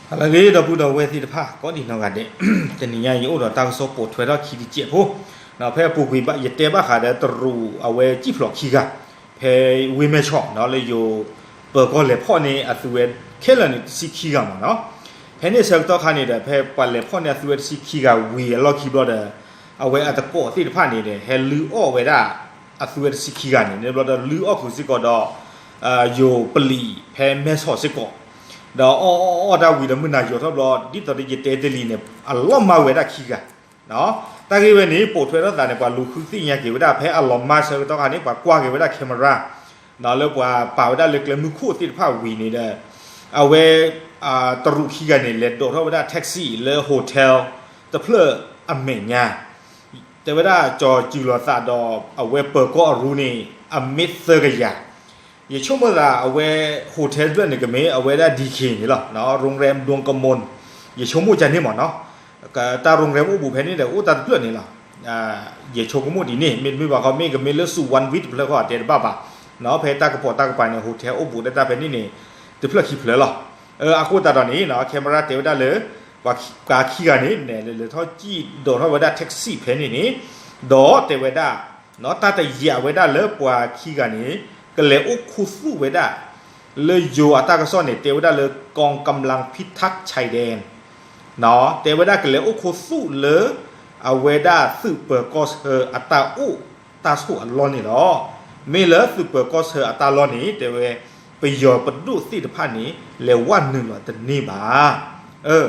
ဟါလၢအဂ့ၤ ဒီပုၢ်ဒီဝဲၢ်သ့ၣ်တဖၣ် ကိးဒံးနီၢ်ဂၤဒဲး, တနံၤညါအံၤ ယအိၣ်ဒီးတၢ်ကစီၣ်ပိာ်ထွဲထီၣ်ခံတစဲးဖိ, ဖဲအပူၤကွံာ်ဘၣ် ယတဲဘၣ်ဃးဒီးတရူးအဝဲစံၣ်ဖျိးခံဂၤ ဖဲဝ့ၢ်မဲၢ်ဆီး လၢယိၤပၢၤကီၢ်လဲၤဖီၣ်န့ၢ်အသုဝဲခဲလၢာ်န့ၣ် တဆံခံဂၤမ့ၢ်နီၤ. ဖဲန့ၣ်ဆၢကတီၢ်ခါန့ၣ်ဒီး ဖဲပှၤလဲၤဖီၣ်န့ၢ်အသုဝဲတဆံခံဂၤဝံၤအလီၢ်ခံဘျီဒီး အဝဲအသကိးသ့ၣ်တဖၣ်န့ၣ်ဒီး ဟဲလုၢ်အီၣ်ဝဲဒၣ်အသုဝဲတဆံခံဂၤန့ၣ် န့ၣ်ဘျီဒီးလုၢ်အီၣ်ဃုာ်စ့ၢ်ကီးဒီး ယိၤပလံးဖဲမဲၢ်ဆီးစ့ၢ်ကီး, ဒီးအီၣ်အီၣ်အီၣ်တၢ်ဝံၤဒီးမုၢ်နၤယိၤထီၣ်ဘျီ ဒ်သိးဒီးယတဲတ့ၢ်လံန့ၣ် အလီၢ်မၢ်ဝဲဒၣ်ခံဂၤ တၢ်ဂ့ၢ်ဝဲန့ၣ် ပိာ်ထွဲထီၣ်သးန့ၣ် ပှၤလူၤဃုသ့ၣ်ညါက့ၤဝဲဒၣ် ဖဲအလီၤမၢ်ဆၢကတီၢ်ခါန့ၣ် ပှၤကွၢ်က့ၤဝဲဒၣ် camera လၢပှၤပာ်ဝဲဒၣ်လၢကျဲမုၢ်ခိၣ်သ့ၣ်တဖၣ်ဝံၤန့ၣ်ဒီး အဝဲ တရူးခံဂၤန့ၣ် လဲၤဒိးထီၣ်ဝဲဒၣ် taxi လၢ hotel တဖျၢၣ်အမဲာ်ညါ တဲဝဲဒၣ်ကၠီၤစုၤလီၤသးဒီးအဝဲပၢၤကီၢ်အရူန့ၣ် အမ့ၢ်သၢကယၤ, ယဆိကမိၣ်သးအဝဲ hotel တဖျၢၣ်န့ၣ် ကမ့ၢ်အဝဲဒၣ် DK န့ၣ်လီၤ, โรงแรมดวงกมล ယဆိကမိၣ်ကန့ၣ်မ့ၢ်နီၤ, တၢ် โรงแรม အိၣ်ဘူးဖဲန့ၣ်ဒီး အိၣ်တၢ်တဖျၢၣ်န့ၣ်လီၤ. ယဆိကမိၣ်ဒ်န့ၣ် မ့တမ့ၢ်ဘၣ်ခီ မ့ၢ်ကမ့ၢ်လၢ สุวรรณวิทย์ တဖျၢၣ်ခီ တဲတဘၣ်ဘၣ်, ဖဲတၢ်ကပိာ်တၢ်ကပၤန့ၣ် hotel အိၣ်ဘူးဒၣ်တၢ်ဖဲန့ၣ်န့ၣ် တဖျၢၣ်ခံဖျၢၣ်လီၤ. အဃိသတးဒီးန့ၣ် camera တဲဝဲဒၣ်လၢ ပှၤခံဂၤန့ၣ် လဲၤလဲၤထီၣ်ကံၣ်ဒိးထီၣ်ဝဲဒၣ် taxi ဖဲန့ၣ်န့ၣ်, ဒီးတဲဝဲဒၣ် တၢ်တယာ်ဝဲဒၣ်လၢပှၤခံဂၤန့ၣ် ကလဲၤအိၣ်ခူသူၣ်ဝဲဒၣ် လၢယိၤအတၢ်ကစီၣ်န့ၣ် တဲဝဲဒၣ်လၢ กองกำลังพิทักษ์ชายแดน တဲဝဲဒၣ်ကလဲၤအိၣ်ခူသူၣ်လၢ အဝဲဒၣ်သုးပၢၤကီၢ်ဆၢအတၢ်အိၣ်တၢ်ဆိးအလီၢ်န့ၣ်လီၤ. မ့ၢ်လၢသုးပၢၤကီၢ်ဆၢအတၢ်လီၢ်န့ၣ် တဲဝဲ ပယီၤပဒိၣ်သ့ၣ်တဖၣ်န့ၣ် လဲၤဝဲနုာ်လီၤတန့ၢ်ဘၣ်.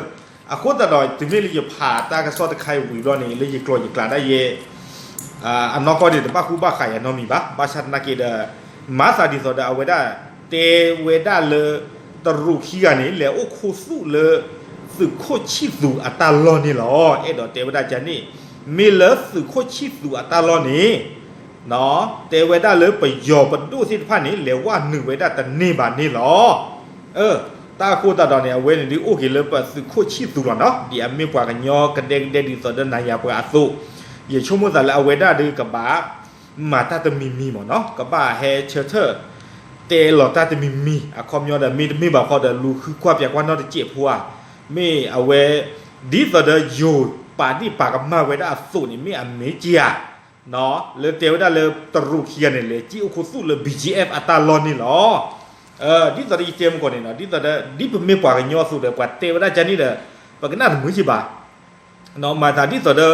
အဃိသတးဒီး တုၤမ့ၢ်လၢယဖးတၢ်ကစီၣ်တခါအံၤဝံၤဘျီန့ၣ် လၢယကျိာ်ယကျးဒၣ်ယဲ အနီၢ်ကီၢ်န့ၣ် တဘၣ်ဃူဘၣ်ဃးယၤနီတမံၤဘၣ်. ဘၣ်ဆၣ်သနာ်က့ဒီး မၤသးဒ်သိးဒီးအဝဲဒၣ် တဲဝဲဒၣ်လၢ တရူးခံဂၤန့ၣ် လဲၤအိၣ်ခူသူၣ်လၢ သုးခိၣ်ဆံၣ်သူးအတၢ်လီၢ်န့ၣ်လီၤ. အဲၣ်ဒိးတဲဝဲဒၣ်ကန့ၣ် မ့ၢ်လၢသုးခိၣ်ဆံၣ်သူးအတၢ်လီၢ်န့ၣ် တဲဝဲဒၣ်လၢပယီၤပဒိၣ်သ့ၣ်တဖၣ်န့ၣ် လဲၤဝဲနုာ်ဝဲဒၣ်တန့ၢ်ဘၣ်န့ၣ်လီၤ. တၢ်အဃိသတးဒီးန့ၣ် အဝဲန့ၣ်ဒုးအိၣ်က့ၤလၢပသုးခိၣ်ဆံၣ်သူးလီၤနီၤ, ဒ်အမ့ၢ်ပှၤကညီကဒဲကဒဲဒ်သိးဒီးနၤယၤပှၤအသိး, ယဆိကမိၣ်သးလၢအဝဲဒၣ်ဒုးကဘၣ် မၤတၢ်တမံၤမံၤမ့ၢ်နီၤ, ကဘၣ်ဟဲဆၢထၢၣ် တဲလီၤတၢ်တမံၤမံၤ, အခီပညီဒီး မ့တမ့ၢ်ဘၣ်ဃီဒီး လူၤဃုကွၢ်ပၠးကွၢ်နီတစဲးဖိဧါ, မ့ၢ်အဝဲ ဒ်သိးဒီးယိၤပာ်ဒ့ၣ်ပာ်ကမၣ်ဝဲဒၣ်အသိးန့ၣ် မ့ၢ်အမ့ၢ်က့ဧါ, လၢတဲဝဲဒၣ်လၢတရူးခံဂၤန့ၣ် လဲၤကံၣ်အိၣ်ခူသူၣ်လၢ ဘီၣ်ကၠံၣ်အဲၣ်ဖ် အတၢ်လီၢ်န့ၣ်လီၤ. ဒ်သိးဒီးယတဲမုၢ်ကီၢ်န့ၣ်နီၤ, ဒ်သိးဒီး ဒ်ပမ့ၢ်ပှၤကညီအသိးဒီး ပှၤတဲဝဲဒၣ်ကန့ၣ်ဒီး ပကနၣ်တမုာ်က့ဘၣ် မၤသးဒ်သိးဒီး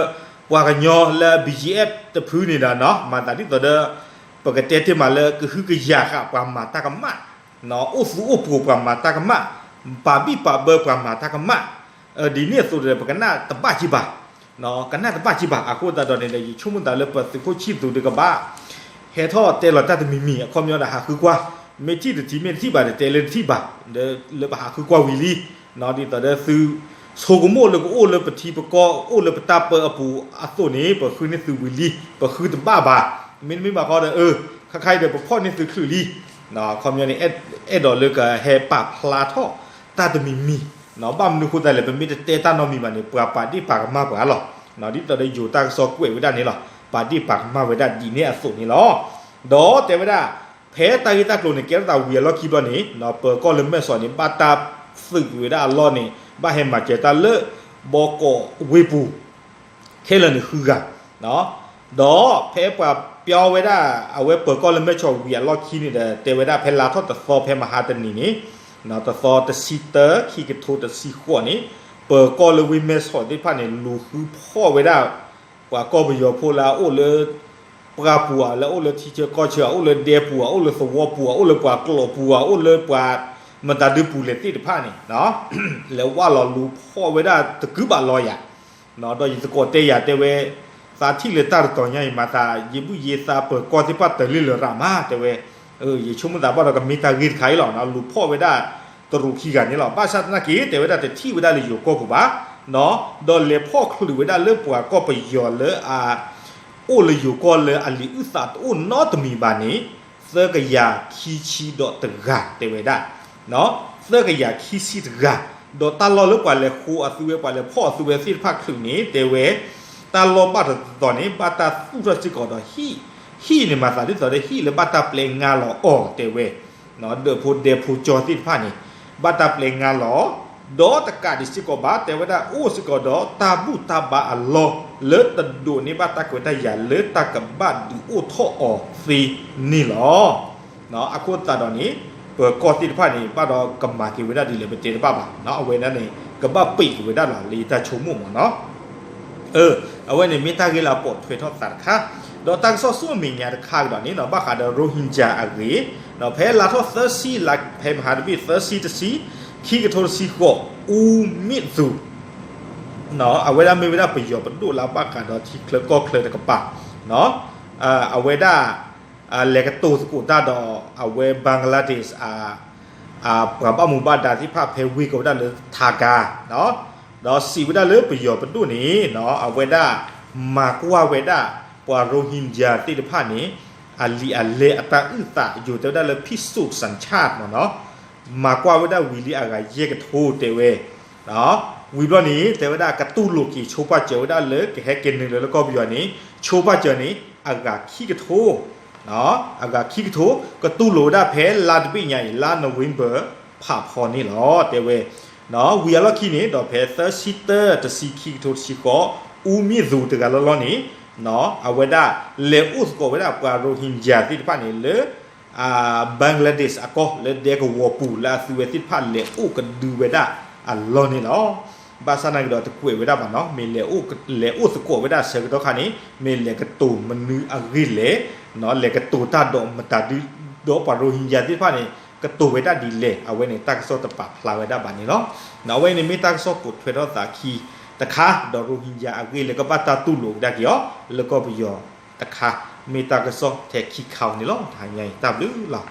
ပှၤကညီလၢ ဘီၣ်ကၠံၣ်အဲၣ်ဖ် တဖုန့ၣ်ဒီးနီၤ, မၤသးဒ်သိးဒီး ပကတဲတ့ၢ်မးလၢကဟုကယာ်ဃာ်ပှၤမၤတၢ်ကမၣ်, အိၣ်သူအိၣ်ပှိၤပှၤမၤတၢ်ကမၣ်, ပာ်ဘံၣ်ပာ်ဘၢပှၤမၤတၢ်ကမၣ်, ဒ်န့ၣ်အသိးဒီး ပကနၣ်တဘၣ်က့ဘၣ်, ကနၣ်တဘၣ်က့ဘၣ်. အဃိသတးဒီးန့ၣ်ဒီး ယဆိကမိၣ်သးလၢပသုးခိၣ်ဆံၣ်သူးဒုးကဘၣ် ဟဲထီၣ်တဲလီၤတၢ်တမံၤမံၤ အခီပညီဒီးဟးဃုကွၢ်, မ့ၢ်ထံၣ်တထံၣ် မ့ၢ်တထံၣ်ဘၣ်ဒီးတဲလၢတထံၣ်ဘၣ်, လၢပဟးဃုကွၢ်ဝံၤလံ ဒ်သိးဒီးသု ဆိကမိၣ်လၢကအိၣ်လၢပထံပကီၢ် အိၣ်လၢပတၢ်ပၢအပူၤအသိးန့ၣ် ပဃုန့ၢ်သုဝံၤလံ, ပဃုတဘၣ်ဘၣ်. မ့တမ့ၢ်ဘၣ်ဃီဒီး အၢ ခါခါအံၤဒီးပဖီၣ်န့ၢ်သုချုးလံ. အခီပညီန့ၣ် အဲၣ်ဒိးလၢကဟဲပာ်ဖျါထီၣ်တၢ်တမံၤမံၤ, ဘၣ်မနုၤအဃိသတးလဲၣ် ပမ့ၢ်တတဲတၢ်နီတမံၤဘၣ်န့ၣ် ပှၤပာ်ဒ့ၣ်ပာ်ကမၣ်ပှၤလီၤ. ဒ်သိးဒီးယိၤတၢ်ကစီၣ်ကွဲးဝဲဒၣ်န့ၣ်လီၤ. ပာ်ဒ့ၣ်ပာ်ကမၣ်ဝဲဒၣ်ဒ်န့ၣ်အသိးန့ၣ်လီၤ. ဒီးတဲဝဲဒၣ် ဖဲတၢ်ဂ့ၢ်တၢ်ကျိၤန့ၣ် ကဲထီၣ်သးဝံၤအလီၢ်ခံဘျီန့ၣ် ပၢၤကီၢ်လၢမဲၢ်ဆီးန့ၣ် ဘၣ်တၢ်သုးဝဲဒၣ်အလီၢ်န့ၣ် ဘၣ်ဟဲမၤစၢၤတၢ်လၢ ဘီကီးဝ့ၢ်ပူၤ ခဲလၢာ်န့ၣ်ဃုဂၤ, ဒီးဖဲပှၤပျီဝဲဒၣ် အဝဲပၢၤကီၢ်လၢမဲၢ်ဆီးဝံၤအလီၢ်ခံန့ၣ်ဒီး တဲဝဲဒၣ်ဖဲလါထီၣ်တသီဖဲမဟါတနံၤန့ၣ် တသီတဆံတၢ ခံကထိတဆံဃိးန့ၣ် ပၢၤကီၢ်လၢဝ့ၢ်မဲၢ်ဆီးသ့ၣ်တဖၣ်န့ၣ် လူၤဃုဖီၣ်ဝဲဒၣ် ပှၤကီၢ်ပယီၤဖိလၢအအိၣ်လၢ ပှၢ်ပူၤဧါ, လၢအအိၣ်လၢထံဆၢကီၢ်ဆၢဧါ, အိၣ်လၢဒဲပူၤဧါ, အိၣ်လၢသဝီပူၤဧါ, အိၣ်လၢပှၤကျိာ်ပူၤဧါ, အိၣ်လၢပှၤမတၤဒုပူၤလဲၣ်သ့ၣ်တဖၣ်န့ၣ် လဲၤဝၢ်လီၤလူၤဖီၣ်ဝဲဒၣ်တကုဘၣ်လီၤယၤ, ဒီးယသကိးတဲယၤတဲဝဲ သးထံၣ်လၢတၢ်တတီၤညါအံၤ မၤသးယံာ်ဘုၣ်ယံာ်သး ပၢၤကီၢ်သ့ၣ်တဖၣ်တလ့ၢ်လၢၤရၣ်မး တဲဝဲ, ယဆိကမိၣ်သးဘၣ်ဒီးကမ့ၢ်တၢ်ဂ့ၢ်တခါအံၤလီၤ, လူၤဖီၣ်ဝဲဒၣ်တရူးခံဂၤန့ၣ်လီၤ. ဘၣ်ဆၣ်သနာ်က့ တဲဝဲဒၣ်တထံၣ်ဝဲဒၣ်လၢယိၤကီၢ်ပူၤဘၣ်, ဒီးလဲၤဖီၣ်ချုးဝဲဒၣ်လၢပှၤကီၢ်ပယီၤလၢအ အိၣ်လၢယိၤကီၢ်လၢအလံာ်အုၣ်သးတအိၣ်နီတမံၤဘၣ်န့ၣ် သၢကယၤခံဆံဒီးတဂၤ တဲဝဲဒၣ်, သၢကယၤခံဆံတဂၤ, ဒီးတၢ်လီၢ်လၢပှၤလဲၤဃိအသုဝဲ ပှၤလဲၤဖီၣ်အသုဝဲသ့ၣ်တဖၣ်ချုးန့ၣ် တဲဝဲ တၢ်လီၢ်ဘၣ်တတီၤန့ၣ် ဘၣ်တၢ်သူၣ်ထီၣ်စ့ၢ်ကီးဒီးဟံၣ်, ဟံၣ်န့ၣ်မၤသးဒ်သိးဒီးဟံၣ်လၢဘၣ်တၢ်ပျဲငါလီၤအီၤ တဲဝဲ ဒၢးဖိဒဲဖိကၠီသ့ၣ်တဖၣ်န့ၣ် ဘၣ်တၢ်ပျဲငါလီၤ, ဒီးတကးဒံးစ့ၢ်ကီးဘၣ် တဲဝဲဒၣ်အိၣ်စ့ၢ်ကီးဒီးတၢ်ဘူၣ်တၢ်ဘါအလီၢ် လၢတဒိးန့ၢ်ဘၣ်တၢ်ခွဲးတၢ်ယာ်လၢတၢ်ကဘၣ်ဒုးအိၣ်ထီၣ်အီၤသ့န့ၣ်လီၤ. အဃိသတးဒီးန့ၣ် ပကီၢ်သ့ၣ်တဖၣ်န့ၣ် ဘၣ်ဒီးကမၤက့ၤဝဲဒၣ်ဒ်လဲၣ်ပတဲတဘၣ်ဘၣ်, အဝဲဒၣ်န့ၣ် ကဘၣ်ပံးက့ၤဝဲဒၣ်လီၤ လၢယတၢ်ဆိကမိၣ်မ့ၢ်နီၤ. အဝဲန့ၣ်မ့ၢ်တၢ်ဂ့ၢ်လၢအပိာ်ထွဲထီၣ်သးတခါ, ဒီးတၢ်ကစီၣ်ဆူအမဲာ်ညါတခါကဒီးန့ၣ် ဘၣ်ဃးဒီး Rohingya အဂ့ၢ်, ဖဲလါထီၣ်သၢဆံ လါဖဲမဟါတဘ့ၣ်သၢဆံတဆံ, ခံကထိတဆံဃိး အူမ့ၣ်သူး အဝဲဒၣ်မ့ၢ်ဝဲဒၣ်ပယီၤပဒိၣ်လၢဘၣ်ဃးဒီးထံချၢကီၢ်ချၢတကပၤ, အဝဲဒၣ် လဲၤကတိၤသကိးတၢ်ဒီးအဝဲ Bangladesh ပှၤဘၣ်မူဘၣ်ဒါသ့ၣ်တဖၣ်ဖဲဝ့ၢ်ကီၢ်ဝဲဒၣ်လၢ Dhaka ဒီးစံးဝဲဒၣ်လၢပယီၤပဒိၣ်န့ၣ် အဝဲဒၣ်မၤကွၢ်ဝဲဒၣ်ပှၤ Rohingya သ့ၣ်တဖၣ်န့ၣ် အလံာ်အလဲၢ်အတၢ်အုၣ်သးယိာ် တဲဝဲဒၣ်လၢ ဖံးစိၣ်စၣ်ဆၣ်မ့ၢ်နီၤ, မၤကွၢ်ဝဲဒၣ်ဝံၤလံအဂၤယဲၢ်ကထိတဲဝဲ ဝံၤဘျီန့ၣ် တဲဝဲဒၣ်ကတူၢ်လိာ်က့ၤဆိပာ်စၢၤဝဲဒၣ်လၢကဟဲက့ၤနုာ်လီၤလၢကီၢ်ပယီၤန့ၣ် ဆိပာ်စၢၤန့ၣ် အဂၤခံကထိ အဂၤခံကထိ ကတူၢ်လိာ်ဝဲဒၣ်ဖဲလါတဘ့ၣ်ညါအံၤ လါ November ဖးဖီန့ၣ်လီၤ တဲဝဲ. ဝံၤအလီၢ်ခံန့ၣ် ဒီးဖဲသၢဆံတၢ တဆံ ခံကထိတဆံဃိး အူမ့ၣ်သူးတဂၤလီၤလီၤန့ၣ် အဝဲဒၣ်လဲၤအိၣ်သကိးဝဲဒၣ်ပှၤ Rohingya သ့ၣ်တဖၣ်န့ၣ်လၢ Bangladesh အကီၢ်လၢဒဲကဝီၤပူၤ လၢအသုဝဲသ့ၣ်တဖၣ်လဲၤအိၣ်ကဒုဝဲဒၣ်အလီၢ်န့ၣ်လီၤ. ဘၣ်ဆၣ်နာ်က့ဒီးတကွဲးဝဲဒၣ်ဘၣ်နီၤ, မ့ၢ်လဲၤအိၣ်သကိးဝဲဒၣ်ဆၢကတီၢ်ခါန့ၣ် မ့ၢ်လဲၤကတိၤမနုၤအဂ့ၢ်လဲၣ်, လဲၤကတိၤတၢ်ဒီးမတၤဒု ဒီးပှၤ Rohingya သ့ၣ်တဖၣ်န့ၣ် ကတိၤဝဲဒၣ်ဒ်လဲၣ် အဝဲန့ၣ်တၢ်ကစီၣ်တပာ်ဖျါဝဲဒၣ်ဘၣ်န့ၣ်လီၤ. အဝဲန့ၣ်မ့ၢ်တၢ်ကစီၣ်ပိာ်ထွဲထီၣ်သးခံတခါ ဒီး Rohingya အဂ့ၢ်လၢကဘၣ်တၢ်တူၢ်လိာ်ကဒါက့ၤအီၤ လၢကီၢ်ပယီၤတခါ မ့ၢ်တၢ်ကစီၣ်ထဲခံခါန့ၣ်လီၤ. တဟါညါအံၤ တၢ်ဘျုးလီၤ.